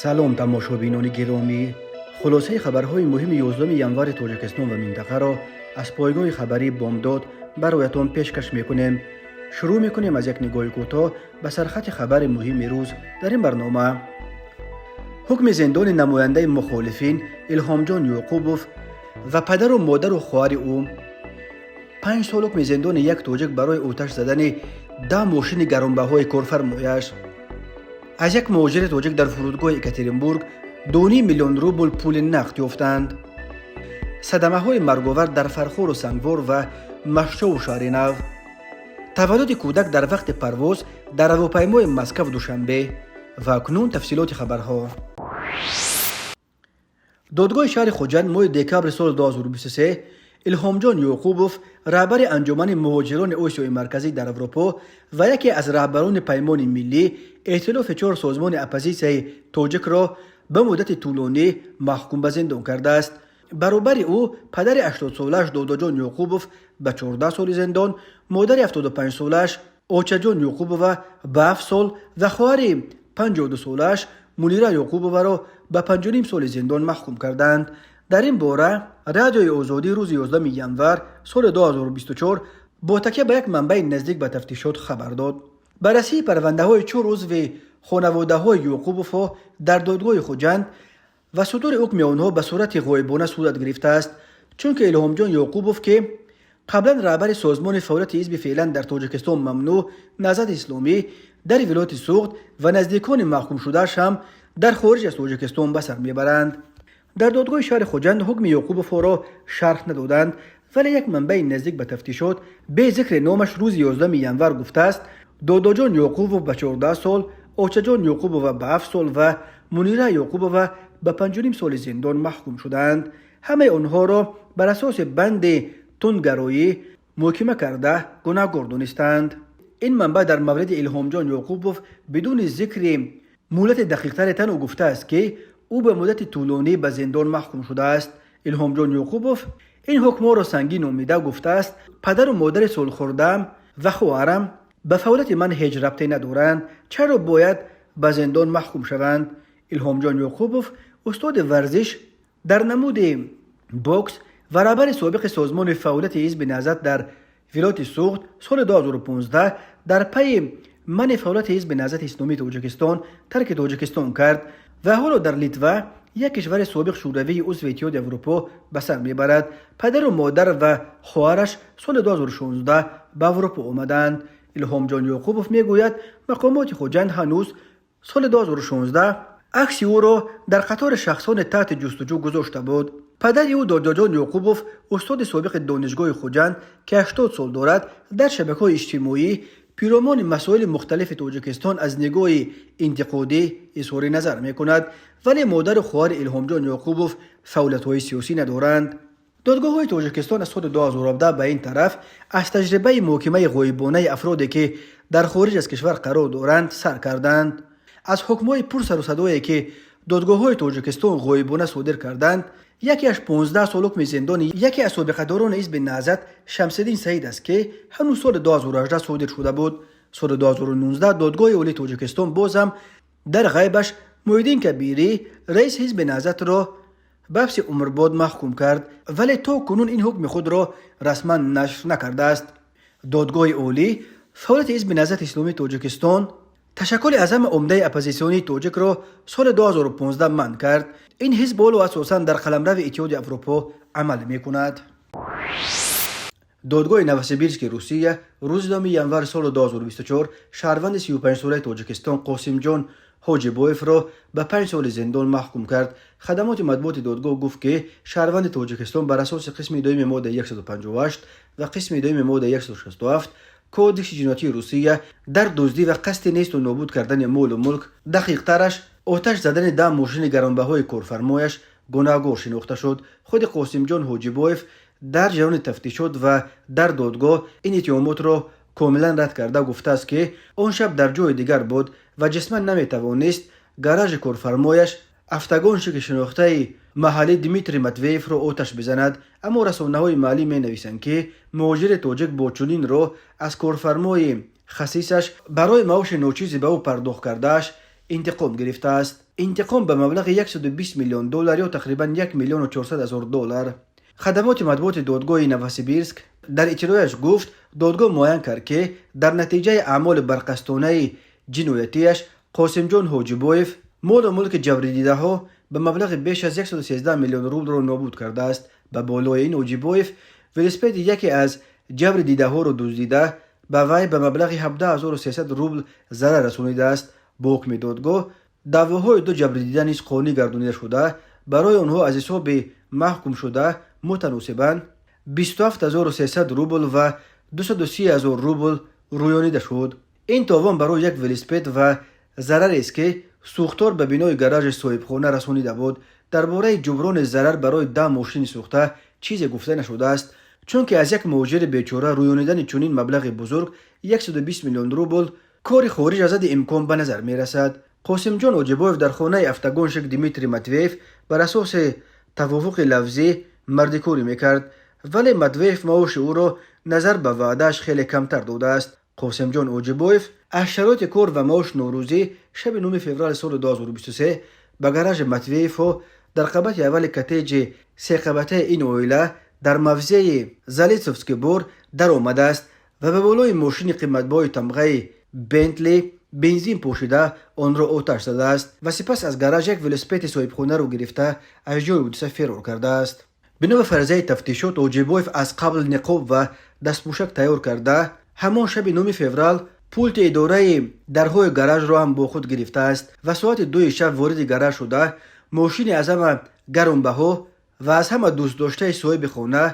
Салом, тамошобинони гиромӣ! Хулосаи хабарҳои муҳими 11 январи Тоҷикистон ва минтақаро аз пойгоҳи хабарии «Бомдод» бароятон пешкаш мекунем. Шурӯъ мекунем аз як нигоҳи кӯтоҳ ба сархати хабари муҳими рӯз. Дар ин барнома: ҳукми зиндони намояндаи мухолифин Илҳомҷон Ёқубов ва падару модару хоҳари ӯ, 5 сол ҳукми зиндони як тоҷик барои оташ задани 10 мошини гаронбаҳои корфармояш, аз як муҳоҷири тоҷик дар фурудгоҳи Екатеринбург 2,5 миллион рубл пули нақд ёфтанд, садамаҳои марговар дар Фархору Сангвор ва Машчову Шаҳринав, таваллуди кӯдак дар вақти парвоз дар ҳавопаймои Москав Душанбе. Ва акнун тафсилоти хабарҳо. Додгоҳи шаҳри Хуҷанд моҳи декабри соли 2023 Илҳомҷон Ёқубов, раҳбари Анҷумани муҳоҷирони Осиёи Марказӣ дар Аврупо ва яке аз раҳбарони Паймони миллӣ, эътилофи чор созмони оппозитсияи тоҷикро, ба муддати тӯлонӣ маҳкум ба зиндон кардааст. Баробари ӯ падари 80-солааш Додоҷон Ёқубов ба 14 соли зиндон, модари 75-солааш Очаҷон Ёқубова ба 7 сол ва хоҳари 52-солааш Мунира Ёқубоваро ба 5,5 соли зиндон маҳкум карданд. Дар ин бора Радиои Озодӣ рӯзи 11 январ соли 2024 бо такя ба як манбаи наздик ба тафтишот хабар дод. Баррасии парвандаҳои чор узви хонаводаҳои Ёқубовҳо дар додгоҳи Хуҷанд ва судури ҳукми онҳо ба сурати ғоибона сурат гирифтааст, чунки Илҳомҷон Ёқубов, ки қаблан раҳбари созмони фаъолияти ҳизби феълан дар Тоҷикистон мамнӯъ Наҳзати Исломӣ дар вилояти Суғд ва наздикони маҳкумшудааш ҳам дар хориҷ аз Тоҷикистон ба сар мебаранд. Дар додгоҳи шаҳри Хуҷанд ҳукми Ёқубовҳоро шарҳ надоданд, вале як манбаи наздик ба тафтишот бе зикри номаш рӯзи 11 январ гуфтааст, Додоҷон Ёқубов ба 14 сол, Очаҷон Ёқубова ба 7 сол ва Мунира Ёқубова ба 5,5 соли зиндон маҳкум шуданд. Ҳамаи онҳоро бар асоси банди тундгароӣ муҳокима карда, гунаҳгор донистанд. Ин манбаъ дар мавриди Илҳомҷон Ёқубов бидуни зикри муҳлати дақиқтаре танҳо гуфтааст, ки ӯ ба муддати тӯлонӣ ба зиндон маҳкум шудааст. Илҳомҷон Ёқубов ин ҳукмҳоро сангин номида, гуфтааст: «Падару модари солхӯрдаам ва хоҳарам ба фаъолияти ман ҳеҷ рабте надоранд, чаро бояд ба зиндон маҳкум шаванд?» Илҳомҷон Ёқубов устоди варзиш дар намуди бокс ва раҳбари собиқи созмони фаъолияти ҳизби Наҳзат дар вилояти Суғд соли 2015 дар пайи манъи фаъолияти ҳизби Наҳзати Исломии Тоҷикистон тарки Тоҷикистон кард ва ҳоло дар Литва, як кишвари собиқ шӯравии узви Иттиҳоди Аврупо, ба сар мебарад. Падару модар ва хоҳараш соли 2016 ба Аврупо омаданд. Илҳомҷон Ёқубов мегӯяд, мақомоти Хуҷанд ҳанӯз соли 2016 акси ӯро дар қатори шахсони таҳти ҷустуҷӯ гузошта буд. Падари ӯ, Додоҷон Ёқубов, устоди собиқи Донишгоҳи Хуҷанд, ки 80 сол дорад, дар шабакаҳои иҷтимоӣ пиромони масоили мухталифи Тоҷикистон аз нигоҳи интиқодӣ изҳори назар мекунад, вале модару хоҳари Илҳомҷон Ёқубов фаъолиятҳои сиёсӣ надоранд. Додгоҳҳои Тоҷикистон аз соли 2017 ба ин тараф аз таҷрибаи муҳокимаи ғоибонаи афроде, ки дар хориҷ аз кишвар қарор доранд, сар карданд. Аз ҳукмҳои пурсарусадое, ки додгоҳҳои Тоҷикистон ғоибона содир карданд, якеаш 15 сол ҳукми зиндони яке аз собиқадорони ҳизби Наҳзат Шамсиддин Саид аст, ки ҳанӯз соли 2018 содир шуда буд. Соли 2019 Додгоҳи Олии Тоҷикистон боз ҳам дар ғайбаш Муҳиддин Кабирӣ, раиси ҳизби Наҳзатро, ба ҳабси умрбод маҳкум кард, вале то кунун ин ҳукми худро расман нашр накардааст. Додгоҳи Олӣ фаъолияти ҳизби Наҳзати Исломии Тоҷикистон, ташаккули аз ҳама умдаи оппозитсионии тоҷикро, соли 2015 манъ кард. Ин ҳизб ҳоло асосан дар қаламрави Иттиҳоди Аврупо амал мекунад. Додгоҳи Новосибирски Русия рӯзи 2 январи соли 2024 шаҳрванди 35-солаи Тоҷикистон Қосимҷон Ҳоҷибоевро ба 5 соли зиндон маҳкум кард. Хадамоти матбуоти додгоҳ гуфт, ки шаҳрванди Тоҷикистон бар асоси қисми дуюми моддаи 158 ва қисми дуюми моддаи 167 Кодекси ҷиноятии Русия дар дуздӣ ва қасди несту нобуд кардани молу мулк, дақиқтараш оташ задани 10 мошини гаронбаҳои корфармояш, гунаҳгор шинохта шуд. Худи Қосимҷон Ҳоҷибоев дар ҷараёни тафтишот ва дар додгоҳ ин иттиҳомотро комилан рад карда, гуфтааст, ки он шаб дар ҷои дигар буд ва ҷисман наметавонист гаражи корфармояш, автогонщики шинохтаи маҳаллӣ Дмитрий Матвеевро, оташ бизанад. Аммо расонаҳои маҳаллӣ менависанд, ки муҳоҷири тоҷик бо чунин роҳ аз корфармои хасисаш барои маоши ночизе ба ӯ пардохт кардааш интиқом гирифтааст. Интиқом ба маблағи 120 миллион доллар ё тақрибан 1 миллиону 400 ҳазор доллар. Хадамоти матбуоти додгоҳи Новосибирск дар иттилояш гуфт, додгоҳ муайян кард, ки дар натиҷаи аъмоли барқасдонаи ҷиноятияш Қосимҷон Ҳоҷибоев молу мулки ҷабрдидаҳо ба маблағи беш аз 113 миллион рублро нобуд кардааст. Ба болои ин, Ҳоҷибоев велосипеди яке аз ҷабрдидаҳоро дуздида, ба вай ба маблағи 17 300 рубл зарар расонидааст. Бо ҳукми додгоҳ даъвоҳои ду ҷабрдида низ қонунӣ гардонида шуда, барои онҳо аз ҳисоби маҳкумшуда мутаносибан 27 300 рубл ва 230 ҳазор рубл рӯёнида шуд. Ин товон барои як велосипед ва зарарест, ки сӯхтор ба бинои гаражи соҳибхона расонида буд. Дар бораи ҷуброни зарар барои 10 мошини сӯхта чизе гуфта нашудааст, чунки аз як муҳоҷири бечора рӯёнидани чунин маблағи бузург, 120 миллион рубл, кори хориҷ аз ҳадди имкон ба назар мерасад. Қосимҷон Ҳоҷибоев дар хонаи автогонщик Дмитрий Матвеев бар асоси тавофуқи лафзӣ мардикорӣ мекард, вале Матвеев маоши ӯро назар ба ваъдааш хеле камтар додааст. Қосимҷон Ҳоҷибоев аз шароити кор ва маош норӯзӣ шаби 9 феврали соли 2023 ба гаражи Матвеевҳо дар қабати аввали коттеҷи сеқабатаи ин оила дар мавзеи Залесовский бор даромадааст ва ба болои мошини қиматбоҳои тамғаи Бентли бензин пошида, онро оташ задааст ва сипас аз гараж як велосипеди соҳибхонаро гирифта, аз ҷои ҳодиса ферор кардааст. Бино ба фарзияи тафтишот, Ҳоҷибоев аз қабл ниқоб ва дастпӯшак тайёр карда, ҳамон шаби 9 феврал пулти идораи дарҳои гаражро ҳам бо худ гирифтааст ва соати 2-и шаб вориди гараж шуда, мошини аз ҳама гаронбаҳо ва аз ҳама дӯстдоштаи соҳиби хона,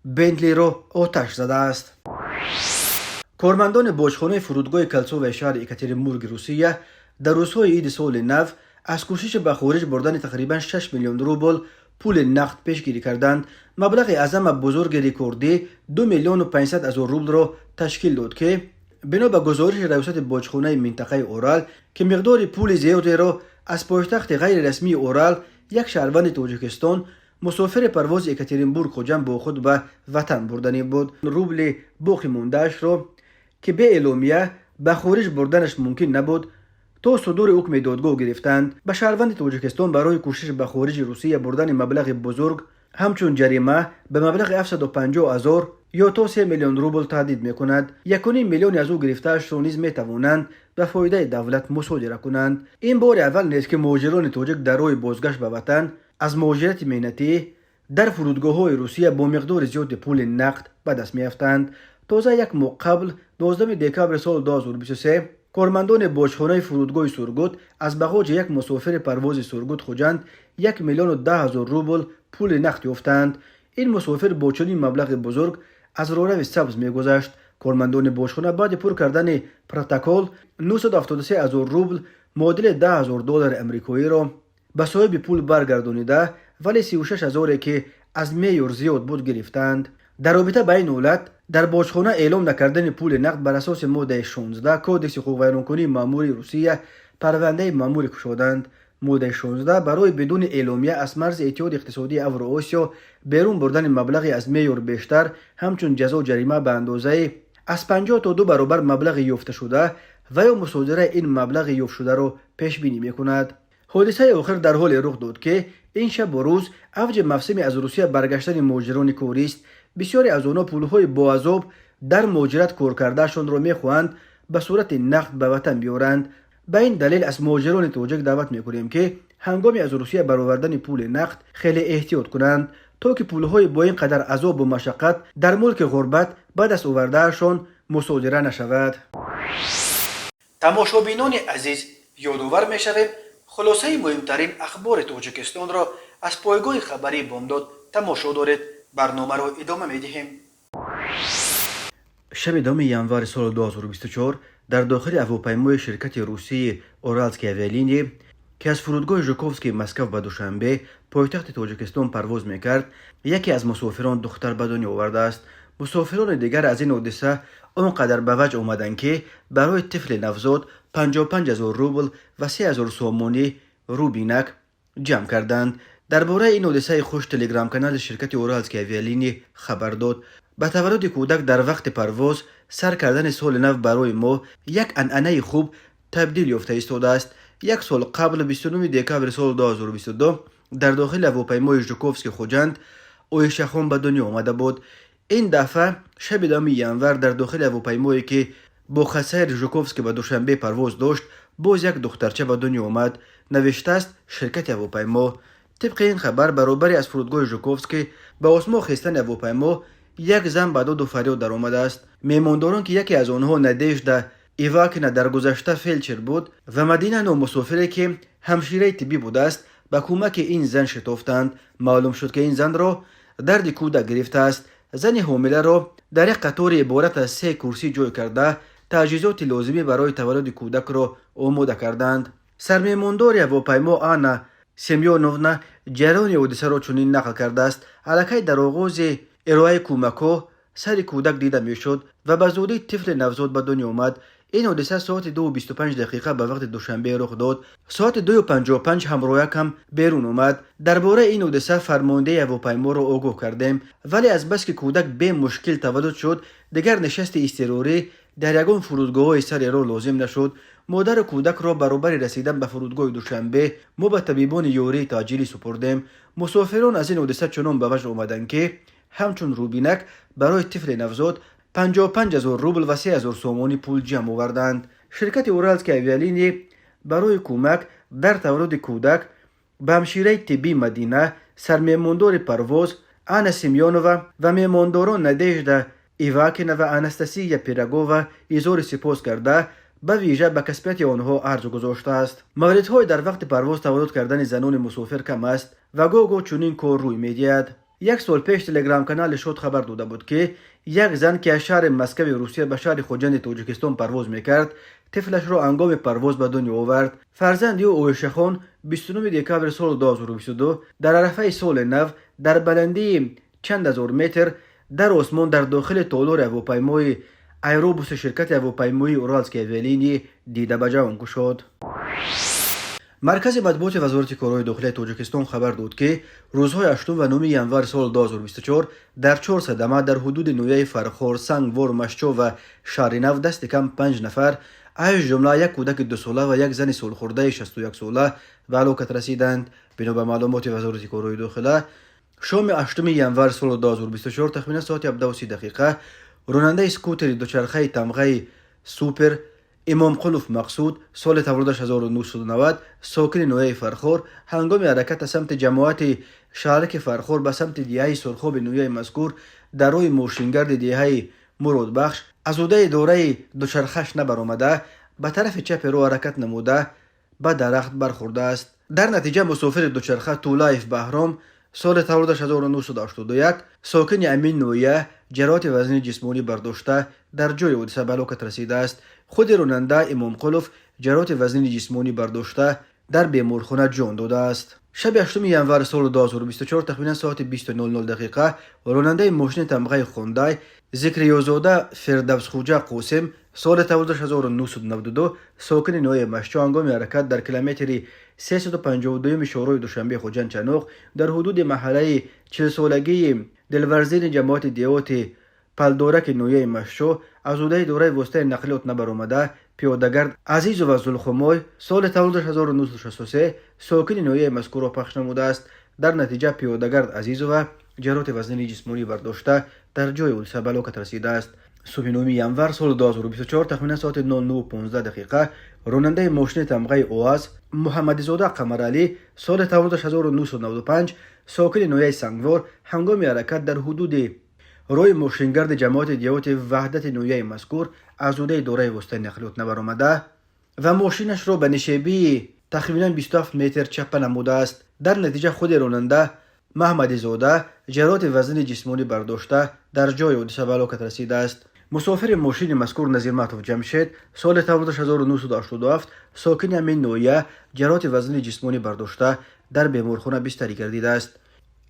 Бентлиро, оташ задааст. Кормандони боҷхонаи фурудгоҳи Кольцовои шаҳри Екатеринбурги Русия дар рӯзҳои иди соли нав аз кӯшиши ба хориҷ бурдани тақрибан 6 миллион рубл пули нақд пешгирӣ карданд. Маблағи аз ҳама бузурги рекордӣ 2 миллиону 500 ҳазор рублро ташкил дод, ки бино ба гузориши раёсати боҷхонаи минтақаи Орал, ки миқдори пули зиёдеро аз пойтахти ғайрирасмии Орал як шаҳрванди Тоҷикистон, мусофири парвози Екатеринбург Хуҷанд, бо худ ба ватан бурданӣ буд. Рубли боқӣ мондаашро, ки бе эъломия ба хориҷ бурданаш мумкин набуд, то судури ҳукми додгоҳ гирифтанд. Ба шаҳрванди Тоҷикистон барои кӯшиш ба хориҷи Русия бурдани маблағи бузург ҳамчун ҷарима ба маблағи 750 ҳазор ё то 3 миллион рубл таҳдид мекунад. 1,5 миллиони аз ӯ гирифтаашро низ метавонанд ба фоидаи давлат мусодира кунанд. Ин бори аввал нест, ки муҳоҷирони тоҷик дар роҳи бозгашт ба ватан аз муҳоҷирати меҳнатӣ дар фурудгоҳҳои Русия бо миқдори зиёди пули нақд ба даст меафтанд. Тоза як моҳ қабл, 12 декабри соли 2023, кормандони боҷхонаи фурудгоҳи Сургут аз бағоҷи як мусофири парвози Сургут Хуҷанд 1 миллиону 10 ҳазор рубл пули нақд ёфтанд. Ин мусофир бо чунин маблағи бузург аз роҳрави сабз мегузашт. Кормандони боҷхона баъди пур кардани протокол 973 ҳазор рубл, муодили 10 ҳазор доллари амрикоиро, ба соҳиби пул баргардонида, вале 36 ҳазоре, ки аз меъёр зиёд буд, гирифтанд. Дар робита ба ин ҳолат дар боҷхона эълом накардани пули нақд бар асоси моддаи 16 Кодекси ҳуқуқвайронкунии маъмурии Русия парвандаи маъмурӣ кушоданд. Моддаи 16 барои бидуни эъломия аз марзи Иттиҳоди иқтисодии Авроосиё берун бурдани маблағи аз меъёр бештар ҳамчун ҷазо ҷарима ба андозаи аз 50 то ду баробар маблағи ёфташуда ва ё мусодираи ин маблағи ёфтшударо пешбинӣ мекунад. Ҳодисаи охир дар ҳоле рух дод, ки ин шабу рӯз авҷи мавсими аз Русия баргаштани муҳоҷирони корист. Бисёре аз онҳо пулҳои боазоб дар муҳоҷират коркардаашонро мехоҳанд ба сурати нақд ба ватан биёранд. Ба ин далел аз муҳоҷирони тоҷик даъват мекунем, ки ҳангоми аз Русия баровардани пули нақд хеле эҳтиёт кунанд, то ки пулҳои бо ин қадар азобу машаққат дар мулки ғурбат ба даст овардаашон мусодира нашавад. Тамошобинони азиз, ёдовар мешавем, хулосаи муҳимтарин ахбори Тоҷикистонро аз пойгоҳи хабарии Бомдод тамошо доред. Барномаро идома медиҳем. Шаби 10 январи соли 2024 дар дохили ҳавопаймои ширкати русии Уральские авиалинии, ки аз фурудгоҳи Жуковскии Москав ба Душанбе, пойтахти Тоҷикистон, парвоз мекард, яке аз мусофирон духтар ба дунё овардааст. Мусофирони дигар аз ин ҳодиса он қадар ба ваҷд омаданд, ки барои тифли навзод 55 ҳазор рубл ва 3 ҳазор сомонӣ рӯбинак ҷамъ карданд. Дар бораи ин ҳодисаи хуш телеграм-канали ширкати Уральские авиалинии хабар дод. Ба таваллуди кӯдак дар вақти парвоз сар кардани соли нав барои мо як анъанаи хуб табдил ёфта истодааст. Як сол қабл, 29 декабри соли 2022, дар дохили ҳавопаймои Жуковский Хуҷанд Оишахон ба дунё омада буд. Ин дафъа шаби 10 январ дар дохили ҳавопаймое, ки бо хатсайри Жуковский ба Душанбе парвоз дошт, боз як духтарча ба дунё омад, навиштааст ширкати ҳавопаймо. Тибқи ин хабар, баробари аз фурудгоҳи Жуковский ба осмон хестани ҳавопаймо як зан ба доду фарёд даромадааст. Меҳмондорон, ки яке аз онҳо Надежда Ивакина дар гузашта фелдшер буд ва Мадина ном мусофире, ки ҳамшираи тиббӣ будааст, ба кӯмаки ин зан шитофтанд. Маълум шуд, ки ин занро дарди кӯдак гирифтааст. Зани ҳомиларо дар як қатори иборат аз се курсӣ ҷой карда, таҷҳизоти лозимӣ барои таваллуди кӯдакро омода карданд. Сармеҳмондори ҳавопаймо Анна Семёновна ҷараёни ҳодисаро чунин нақл кардааст: аллакай дар оғози ироаи кӯмакҳо сари кӯдак дида мешуд ва ба зудӣ тифли навзод ба дунё омад. Ин ҳодиса соати 2:25 дақиқа ба вақти Душанбе рух дод. Соати 2:55 ҳамроякам берун омад. Дар бораи ин ҳодиса фармондеҳи ҳавопайморо огоҳ кардем, вале азбаски кӯдак бемушкил таваллуд шуд, дигар нишасти изтирорӣ дар ягон фурудгоҳҳои сари роҳ лозим нашуд. Модару кӯдакро баробари расидан ба фурудгоҳи Душанбе мо ба табибони ёрии таъҷилӣ супурдем. Мусофирон аз ин ҳодиса чунон ба ваҷд омаданд, ки ҳамчун рӯбинак барои тифли навзод 55 ҳазор рубл ва 3 ҳазор сомонӣ пул ҷамъ оварданд. Ширкати Уральские авиалинии барои кӯмак дар таваллуди кӯдак ба ҳамшираи тиббӣ Мадина, сармеҳмондори парвоз Анна Семёнова ва меҳмондорон Надежда Ивакина ва Анастасия Пирогова изҳори сипос карда, ба вижа ба касбияти онҳо арҷ гузоштааст. Мавридҳои дар вақти парвоз таваллуд кардани занони мусофир кам аст ва гоҳ-гоҳ чунин кор рӯй медиҳад. Як сол пеш телеграм-канали Шод хабар дода буд, ки як зан, ки аз шаҳри Москави Русия ба шаҳри Хуҷанди Тоҷикистон парвоз мекард, тифлашро ҳангоми парвоз ба дунё овард. Фарзанди ӯ Оишахон 29 декабри соли 2022 дар арафаи соли нав дар баландии чанд ҳазор метр дар осмон дар дохили толори ҳавопаймои аэробуси ширкати ҳавопаймоии Уральские авиалинии дида ба ҷаҳон кушод. Маркази матбуоти Вазорати корҳои дохилияи Тоҷикистон хабар дод, ки рӯзҳои 8 ва 9 январи соли 2024 дар чор садама дар ҳудуди ноҳияи Фархор, Сангвор, Машчо ва Шаҳри Нав дасти кам панҷ нафар, аз ҷумла як кӯдаки 2сола ва як зани солхӯрдаи 61сола ба ҳалокат расиданд. Бино ба маълумоти Вазорати корҳои дохила, шоми 8 январи соли 2024 тахминан соати 17 дақиқа ронандаи скутери дучархаи тамғаи Супер Имомқулов Мақсуд, соли таваллудаш 1990, сокини ноҳияи Фархор, ҳангоми ҳаракат аз самти ҷамоати шаҳраки Фархор ба самти деҳаи Сурхоби ноҳияи мазкур дар роҳи мошингарди деҳаи Муродбахш аз ӯҳдаи идораи дучархаш набаромада, ба тарафи чапи роҳ ҳаракат намуда, ба дарахт бархӯрдааст. Дар натиҷа мусофири дучарха Тулаев Баҳром, соли таваллудаш 1981, сокини ҳамин ноҳия, ҷароҳати вазнини ҷисмонӣ бардошта, дар ҷои ҳодиса ба ҳалокат расидааст. Худи ронанда Имомқулов ҷароҳати вазнини ҷисмонӣ бардошта, дар беморхона ҷон додааст. Шаби 8 январи соли 2024 тахминан соати 20:00 дақиқа ронандаи мошини тамғаи Хундай Зикриёзода Фирдавсхуҷа Қосим, соли таваллудаш 1992, сокини ноҳияи Машчо, ҳангоми ҳаракат дар километри 352 шоҳроҳи Душанбе Хуҷанд Чаноқ дар ҳудуди маҳаллаи 40-солагии Дилварзини ҷамоати деҳоти Палдораки ноҳияи Машчо аз ӯҳдаи идораи воситаи нақлиёт набаромада, пиёдагард Азизова Зулхумой, соли таваллудаш 1963, сокини ноҳияи мазкурро пахш намудааст. Дар натиҷа пиёдагард Азизова ҷароҳати вазнини ҷисмонӣ бардошта, дар ҷои ҳодиса ба ҳалокат расидааст. Субҳи 9 январ соли 2024 тахминан соати 09:15 дақиқа ронандаи мошини тамғаи ОАЗ Муҳаммадизода Қамаралӣ, соли таваллудаш 1995, сокини ноҳияи Сангвор, ҳангоми ҳаракат дар ҳудуди роҳи мошингарди ҷамоати деҳоти Ваҳдати ноҳияи мазкур аз ӯҳдаи идораи воситаи нақлиёт набаромада ва мошинашро ба нишебии тахминан 27 метр чаппа намудааст. Дар натиҷа худи ронанда Маҳмадизода ҷароҳати вазнини ҷисмонӣ бардошта, дар ҷои ҳодиса ба ҳалокат расидааст. Мусофири мошини мазкур Назирматов Ҷамшед, соли таваллудаш 1987, сокини ҳамин ноҳия, ҷароҳати вазнини ҷисмонӣ бардошта, дар беморхона бистарӣ гардидааст.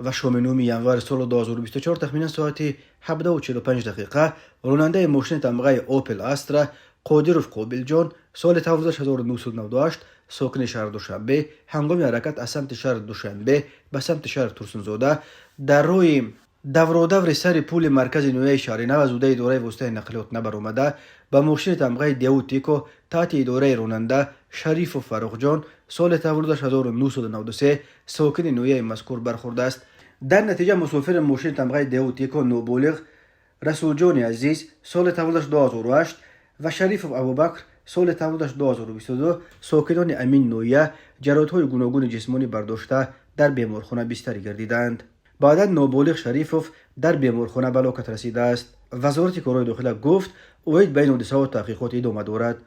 Ва шоми 9 январи соли 2024 тахминан соати 17:45 дақиқа ронандаи мошини тамғаи Опел Астра Қодиров Қобилҷон, соли таваллудаш 1998, сокини шаҳри Душанбе, ҳангоми ҳаракат аз самти шаҳри Душанбе ба самти шаҳри Турсунзода дар роҳи давродаври сари пули маркази ноҳияи Шаҳринав аз ӯҳдаи идораи воситаи нақлиёт набаромада, Ба мошини тамғаи Дэу Тико таҳти идораи ронанда Шарифов Фаррухҷон, соли таваллудаш 1993, сокини ноҳияи мазкур бархӯрдааст. Дар натиҷа мусофири мошини тамғаи Дэу Тико ноболиғ Расулҷони Азиз, соли таваллудаш 2008, ва Шарифов Абубакр, соли таваллудаш 2022, сокинони ҳамин ноҳия, ҷароҳатҳои гуногуни ҷисмонӣ бардошта, дар беморхона бистарӣ гардиданд. Баъдан ноболиғ Шарифов дар беморхона ба ҳалокат расидааст. Вазорати корҳои дохила гуфт, оид ба ин ҳодисаҳо таҳқиқот идома дорад.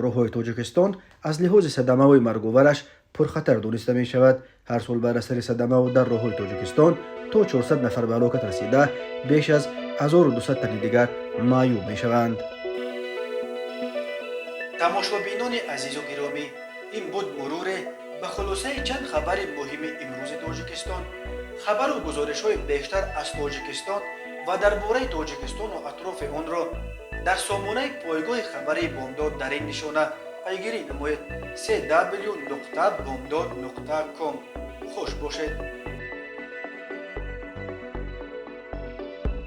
Роҳҳои Тоҷикистон аз лиҳози садамаҳои марговараш пурхатар дониста мешавад. Ҳар сол бар асари садамаҳо дар роҳҳои Тоҷикистон то 400 нафар ба ҳалокат расида, беш аз 1200 тани дигар маъюб мешаванд. Тамошобинони азизу гиромӣ, ин буд муруре ба хулосаи чанд хабари муҳими имрӯзи Тоҷикистон. Хабару гузоришҳои бештар аз Тоҷикистон ва дар бораи Тоҷикистону атрофи онро дар сомонаи пойгоҳи хабарии Бомдод дар ин нишона пайгирӣ намоед: cw.bomdod.com. Хуш бошед.